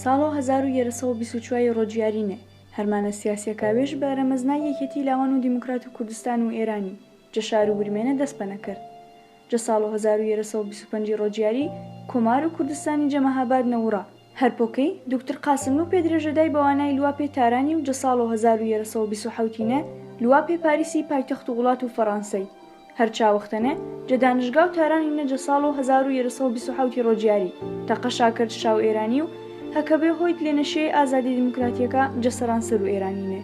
ساڵۆ 1324 ی ڕۆجیارینێ هەرمانە سیاسیەکاوێش بە ئەرەمەزنای یەکێتی لاوان و دیموکرات و کوردستان و ئێرانی جە شار و ورمێنە دەس پەنەکرد. جە ساڵۆ 1325 ی ڕۆجیاری کۆمار و کوردستانی جە مەهاباد نەوڕا. هەر پۆکەی دوکتور قاسملوو پێ درێژەدای بەوانای لوا پێ تارانی و جە ساڵۆ 1327 ی نە لوا پێ پاریسی پایتەخت و وڵات و فەڕانسەی. هەر چاوەختەنێ جە دانشگا و تارانی نە جە ساڵۆ 1327 ی ڕۆجیاری تەقە شاکرد شاو ئێرانی و هەکەبێ هۆیت لێ نەشیەی ئازادی دیموکراتیەکە جە سەرانسەر و ئێرانی نێ.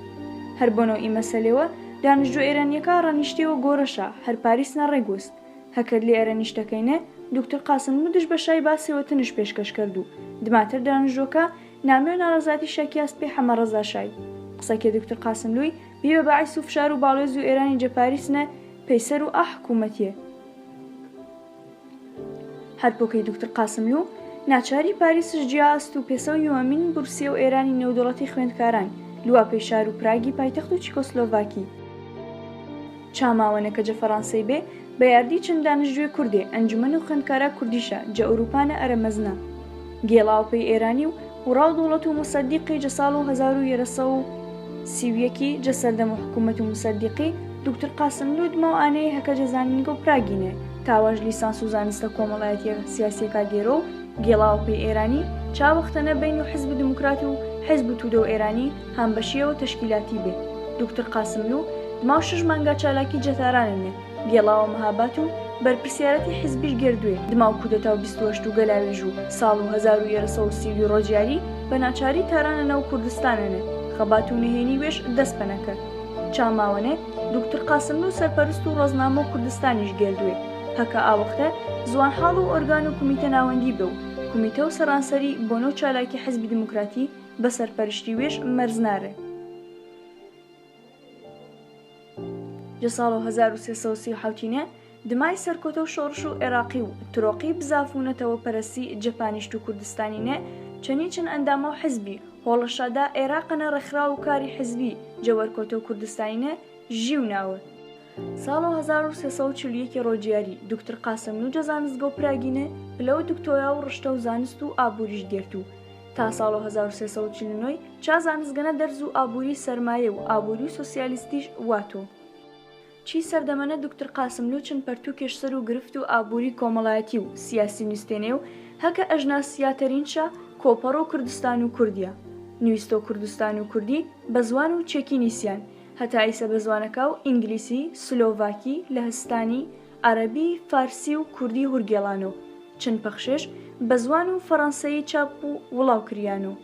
هەر بۆنەو ئی مەسەلێوە دانشجۆ ئێرانیەکا ڕەنیشتێوە گۆرەشا هەر پاریس نە ڕێ گوست. هەکەد لێ ئەرەنیشتەکەینێ دوکتور قاسملوو دژ بە شای باسێوە تنش پێشکەش کەرد و دماتر دانشجۆکە نامێ و ناڕەزاتی شەکیاست پێ حەمەڕەزا شای. قسەکێ دوکتور قاسملووی بی بە باعیس و فشار و باڵوێز و ئێرانی جە پاریس نە پەیسەر و ئا حکوومەتیێ. هەر پۆکەی دوکتور قاسملوو ناچاری پاریسش جیا ئاست و پێسەو یوەمین بورسیە و ئێرانی نێودەوڵەتی خوێندکاران لوا پەی شار و پراگی پایتەخت و چیکۆسلۆڤاکی چا ماوەنە کە جە فەرانسەی بێ بە یاردی چەند دانشجوێ کوردێ ئەنجومەن و خوێندکارا کوردیشە جە ئوروپانە ئەرە مەزنە گێڵاوە پەی ئێرانی و وڕاو دوڵەت و موسەدیقی جە ساڵ و 1331 ی جە سەردەم و حکوومەت و موسەدیقی دوکتور قاسملوو دماو ئانەیە هەکە جە زانینگە و پراگینێ تاواژ لیسانس و زانستە کۆمەڵایەتیە سیاسیەکا گێرۆ و گێڵاوە پەی ئێرانی چا وەختەنە بەین و حزب دموکرات و حزب تودە و ئێرانی هامبەشیەوە تەشکیلاتی بێ دوکتور قاسملوو دماو شەش مانگا چالاکی جە تارانەنێ گێڵاوە مهابات و بەرپرسیارەتی حزبیش گێردوێ دماو کودەتا و 28 و گەلاوێژ و ساڵ و 1332 ڕۆجیاری بە ناچاری تارانەنە و کوردستانەنێ خەبات و نهێنی وێش دەس پەنەکرد چا ماوەنێ دوکتور قاسملوو سەرپەرست و ڕۆزنامە و کوردستانیش گێردوێ هەکە ئاوەختە زوانحاڵ و ئۆرگان و کومیتە ناوەندی بێ و کومیتە و سەرانسەری بۆنە و چالاکی حزبی دموکراتی بە سەرپەرشتی وێش مەرز نارێ. جە ساڵ 1337 نێ دمای سەرکۆتە و شۆڕش و ئێراقی و ترۆقی بزاف و نەتەوە پەرەسی جە پانیشت و کوردستانی نێ چەنی چەن ئەندامە و حزبی هۆڵەشادا ئێراقەنە ڕێکخراو و کاری حزبی جە وەرکۆتە و کوردستانی نێ ژیو ناوە. ساڵ 1341 ڕۆجیاری دوکتور قاسملوو جە زانستگە و پراگینێ پلە و دکتۆرا و ڕشتە و زانست و ئابووریش گێرت و تا ساڵ 1349 چا زانستگەنە دەرز و ئابووری سەرمایە و ئابووری و سۆسیالیستیش واتۆ. چی سەردەمەنە دوکتور قاسملوو چەن پەرتووکێش سەر و گرفت و ئابووری کۆمەڵایەتی و سیاسی نویستێنێ و هەکە ئەژناسیاتەرینشە کۆپەڕ و کوردستان و کوردیە نویستۆ کوردستان و کوردی بە زوان و چێکی نیسیان هەتا ئیسە بە زوانەکا و ئینگلیسی، سلۆڤاکی، لەهستانی، عەرەبی، فارسی و کوردی هورگێڵانۆ چەن پەخشێش بە زوان و فەرەنسەیی چاپ و وڵاو کریانۆ.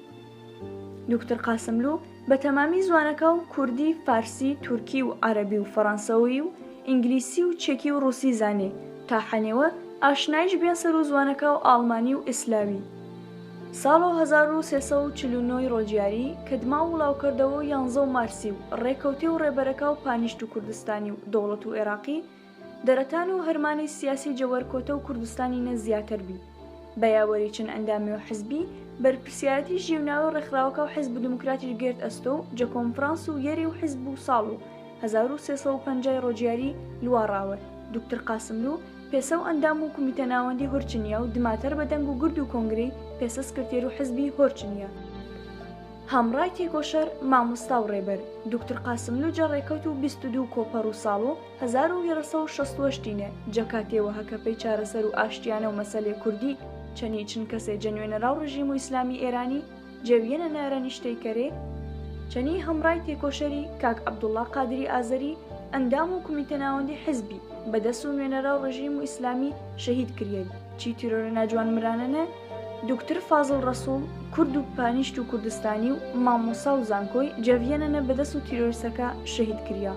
دوکتور قاسملوو بە تەمامی زوانەکا و کوردی، فارسی، تورکی و عەرەبی و فەرەنسەوەیی و ئینگلیسی و چێکی و ڕووسی زانێ تا حەنێوە ئاشنایش بیەن سەر و زوانەکا و ئاڵمانی و ئسلاوی. ساڵۆ 1349 ی ڕۆجیاری کە دماو وڵاو کردەوە و یانزە و مارسی و ڕێکەوتێ و ڕێبەرەکا و پانیشت و کوردستانی و دەوڵەت و ئێراقی دەرەتان و هەرمانەی سیاسی جەوەر کۆتە و کوردستانی نە زیاتر بی بە یاوەری چەند ئەندامێ و حزبی بەرپرسیارەتی ژیوناوێ ڕێکخراوەکە و حزب دموکراتیش گێرت ئەستۆ و جە کۆنفرانس و یەری و حزب و ساڵ و 1350 ی ڕۆجیاری لوا ڕاوەر دوکتور قاسملوو پێسە و ئەندام و کومیتە ناوەندی هۆرچنیا و دماتەر بە دەنگ و گرد و کۆنگرەی پێسە سکرتێر و حزبی هۆرچنیا. هەمڕای تێکۆشەر مامۆستا و ڕێبەر دوکتور قاسملوو جە ڕێکەوت و 22 کۆپەڕ و ساڵ و 1368 نێ جە کاتێ وە هەکەپەی چارەسەر و ئاشتیانە و مەسەلێ کوردی چەنی چن کەسێ جە نوێنەراو ڕژیم و ئیسلامی ئێرانی جەویەنە نارە نیشتەی کەرێ چەنی هەمڕای تێکۆشەری کاک عەبدوڵڵا قادری ئازەری ئەندام و کومیتە ناوەندی حزبی بە دەس و نوێنەراو ڕژیم و ئیسلامی شەهید کریای چی تیرۆرە ناجوانمرانەنە دوکتر فازڵ ڕەسوڵ کورد و پانیشت و کوردستانی و مامۆسا و زانکۆی جەڤیەنەنە بە دەس و تیرۆریستەکە شەهید کریا.